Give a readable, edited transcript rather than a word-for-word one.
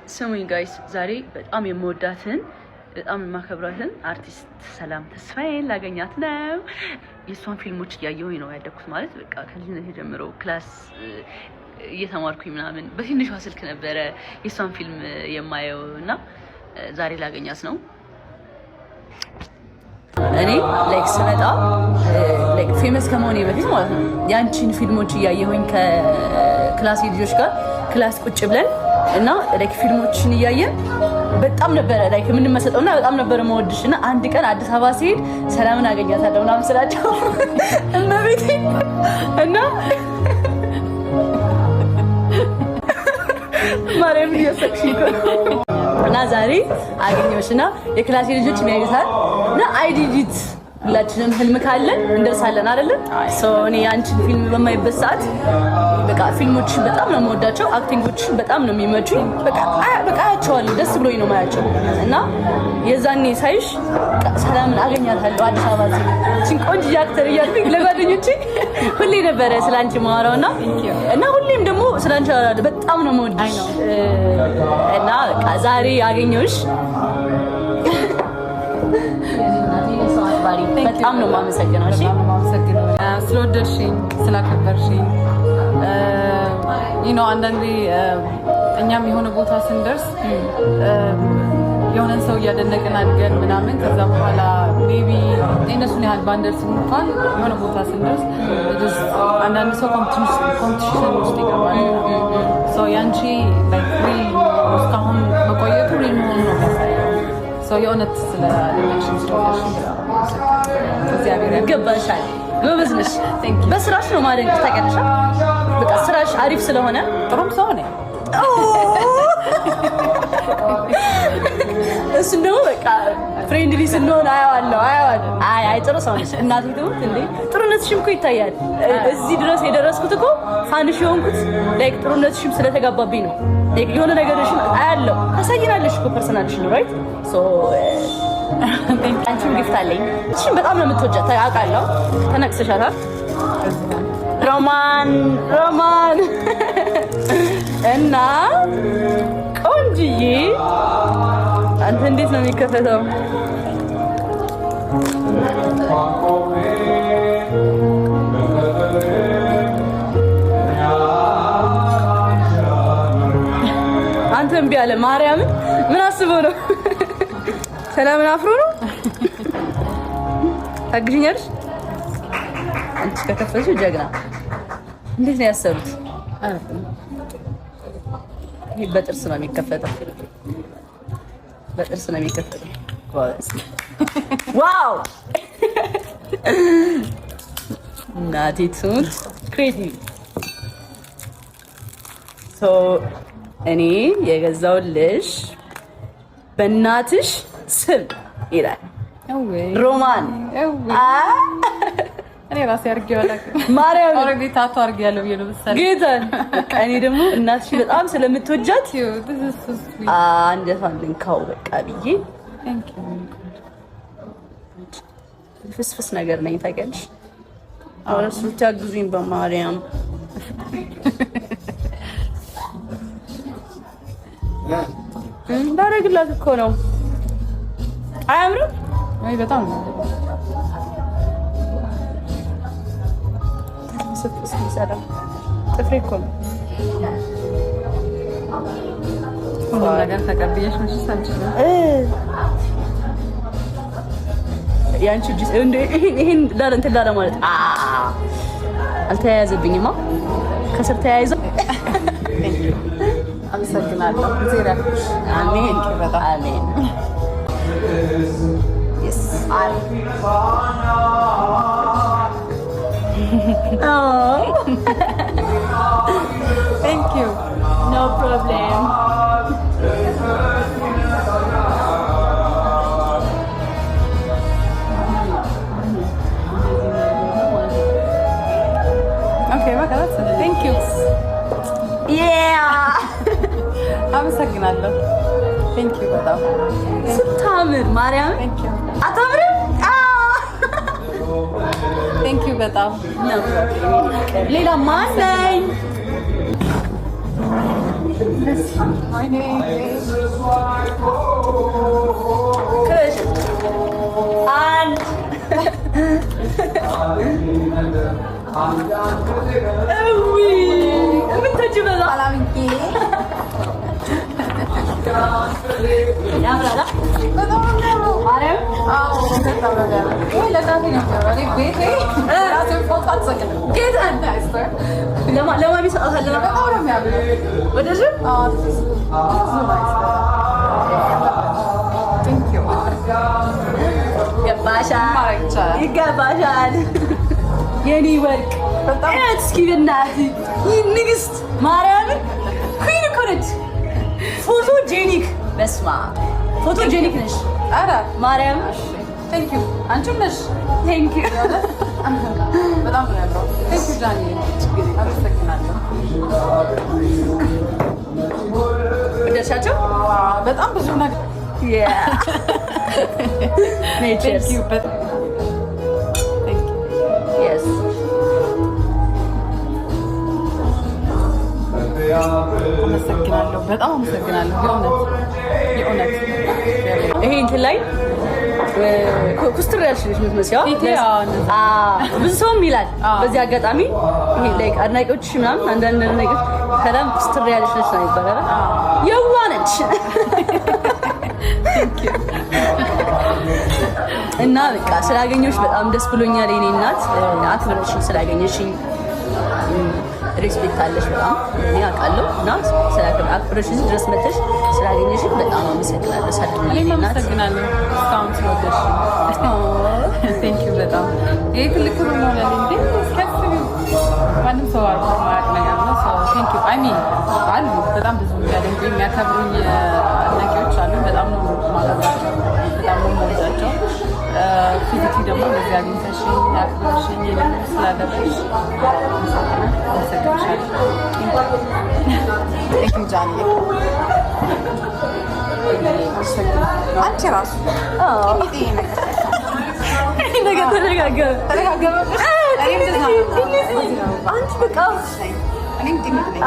ስሙኝ guys፣ ዛሬ በጣም የምወዳትን በጣም የማከብራትን አርቲስት ሰላም ተስፋዬን ላገኛት ነው። የእሷን ፊልሞች እያየሁኝ ነው ያደግኩት። ማለት በቃ ከልጅነት የጀምሮ class እየተማርኩኝ ምናምን በትንሿ ስልክ ነበረ የእሷን ፊልም የማየው እና ዛሬ ላገኛት ነው። እኔ like ስመጣ like famous ከመሆኔ በፊት ማለት ነው ያንቺን ፊልሞች እያየሁኝ ከ class ልጆች ጋር class ቁጭ ብለን እና like ፊልሞችን እያየን በጣም ነበረ like የምንመሰጠው እና በጣም ነበረ መወድሽ እና አንድ ቀን አዲስ አበባ ሲሄድ ሰላምን አገኛታለሁ ምናምን ስላቸው እመቤቴ እና ማርያም እያሰቅሽ እና ዛሬ አገኘሁሽ እና የ class ኤ ልጆች የሚያዩታል እና I did it። ሁላችንም ህልም ካለን እንደርሳለን አይደለ? እኔ የአንቺን ፊልም በማይበት ሰዓት በቃ ፊልሞች በጣም ነው የምወዳቸው፣ acting ኦች በጣም ነው የሚመቹኝ። በቃ አያቸዋለሁ፣ ደስ ብሎኝ ነው ማያቸው እና የዛኔ ሳይሽ ሰላምን አገኛታለሁ አዲስ አበባ ሲል ቆንጆ actor እያልኩኝ ለጓደኞቼ ሁሌ ነበረ ስለ አንቺ የማወራው እና ሁሌም ደግሞ ስለ አንቺ አወራለሁ። በጣም ነው የምወድሽ እና በቃ ዛሬ አገኘሁሽ። በጣም ነው የማመሰግነው። እሺ ስለወደድሽኝ፣ ስላከበርሽኝ ነው። አንዳንዴ እኛም የሆነ ቦታ ስንደርስ የሆነን ሰው እያደነቅን አድገን ምናምን ከዛ በኋላ maybe እነሱን ያህል ባንደርስ እንኳን የሆነ ቦታ ስንደርስ አንዳንድ ሰው competition ውስጥ ይገባል። ያንቺ real እስካሁን መቆየቱ real መሆኑ ነው የሚያሳየው። ሰው የእውነት ስላደነቅሽኝ ስለወደድሽኝ እግዚአብሔር ይገባሻል። ጎበዝ ነሽ። በስራሽ ነው ማደንቅሽ። ታውቂያለሽ፣ በቃ ስራሽ አሪፍ ስለሆነ ጥሩም ሰው ነኝ። እሱን ደግሞ በቃ friendly ስንሆን አየዋለሁ አየዋለሁ። አይ አይ ጥሩ ሰው ነሽ እናቴ ትሙት እንዴ ጥሩነትሽም እኮ ይታያል። እዚህ ድረስ የደረስኩት እኮ fan ሽ የሆንኩት like ጥሩነትሽም ስለተጋባብኝ ነው። Like የሆነ ነገርሽን አያለሁ። ታሳይናለሽ እኮ personal ሽን፣ right? So አንቺም gift አለኝ። እሺም በጣም ነው የምትወጃት አውቃለሁ። ተነቅሰሻታል። ሮማን ሮማን እና ቆንጅዬ አንተ እንዴት ነው የሚከፈተው? አንተ እምቢ አለ። ማርያምን ምን አስበው ነው? ሰላምን አፍሮ ነው። ታግዥኛለሽ? አንቺ ከከፈትሽው ጀግና። እንዴት ነው ያሰሩት? ይሄ በጥርስ ነው የሚከፈተው። በጥርስ ነው የሚከፈተው። Wow እናቴ ትሙት creative። So እኔ የገዛውልሽ በእናትሽ ስም ይላል ሮማን። እኔ ራሴ አድርጌው አላውቅም። ማርያም Already tattoo አድርጌያለሁ ብዬ ነው መሰለኝ። ጌታን በቃ እኔ ደግሞ እናትሽ በጣም ስለምትወጃት አንጀቷን ልንካው በቃ ብዬ ፍስፍስ ነገር ነኝ ታውቂያለሽ። አሁን እሱ ብታግዙኝ በማርያም እንዳደረግላት እኮ ነው። አያምርም ወይ? በጣም ነው ጥፍሬ እኮ ነው። ሁሉም ነገር ተቀብዬሽ መቼስ አልችልም። የአንቺ እጅ ይሄን እንትን ላለ ማለት አልተያያዘብኝማ። ከስር ተያይዘ። አመሰግናለሁ። አሜን አሜን። Thank you. No problem. Okay, በቃ that's it. Thank you. Yeah. አመሰግናለሁ። Thank you በጣም። ስታምር ማርያም። Thank you. አታምርም? Thank you በጣም። ሌላ ማን ነኝ? እንደዚህ ወይኔ። ክበሽ። አንድ፣ እዊ የምትወጂው በዛ። ሰላምዬ። ያምራል። በጣም ነው የሚያምረው። ማርያም። አዎ፣ በጣም ነው የሚያምረው። ይሄ ለእናቴ ነው የሚያምረው። እኔ ቤቴ ራሴን ፎቶ አልሰቅልም። ጌታን። I swear. ለማሚ ሰጣታል። በጣም ነው የሚያምረው። ወደዚህ። አዎ፣ this is so nice. Thank you. ይገባሻል። ማድረግ ይቻላል። ይገባሻል የኔ ወርቅ። በጣም። እያት እስኪ በእናትህ፣ ይህ ንግስት ማርያምን queen እኮ ነች። Photogenic፣ በስመ አብ፣ photogenic ነሽ። ኧረ። ማርያም። Thank you. አንቺም ነሽ። Thank you. በጣም ነው ያምረው። Thank you ጃኒ። አመሰግናለሁ። ወደድሻቸው? በጣም ብዙ ነገር። Cheers. Thank you. በጣም thank you. Yes. አመሰግናለሁ። በጣም አመሰግናለሁ። የእውነት የእውነት። ይሄ እንትን ላይ ኩስትር ያልሽ ልጅ የምትመስይው። ፊቴ፣ አዎ፣ እንደዛ። አዎ፣ ብዙ ሰውም ይላል። አዎ። በዚህ አጋጣሚ ይሄ like አድናቂዎች ምናምን፣ አንዳንድ አድናቂዎች ሰላም ኩስትር ያለች ነች ነው ይባላል። የዋ ነች እና በቃ ስላገኘሁሽ በጣም ደስ ብሎኛል። የኔ እናት፣ አክብረሽኝ ስላገኘሽኝ፣ respect አለሽ በጣም፣ እኔ አውቃለሁ። እና አክብረሽ እዚህ ድረስ መተሽ ስላገኘሽኝ በጣም አመሰግናለሁ። ሰላም የኔ እኔም እናት። አመሰግናለሁ እስካሁን ስለወደድሽኝ። Thank you በጣም። ይሄ ትልቅ ክብር ነው ለኔ። እንዴ እስኪ አስቢው፣ ማንም ሰው አርጎ ማያውቅ ነገር ነው። So thank you. I mean አሉ፣ በጣም ብዙ የሚያደንቁ የሚያከብሩኝ አድናቂዎች አሉ። በጣም ነው የማከብራቸው፣ በጣም ነው የምወዳቸው። Physically ደግሞ እንደዚህ አግኝተሽኝ አክብረሽኝ ይሄንን ስላደረግሽ አመሰግንሻለሁ። Thank you ጃኒ። አንቺ ራሱ ነገር ተደጋገመ። ተደጋገመብሽ። እኔም እንደዛ ነው። አንቺ በቃ እኔም ጢሚጥ ነኝ።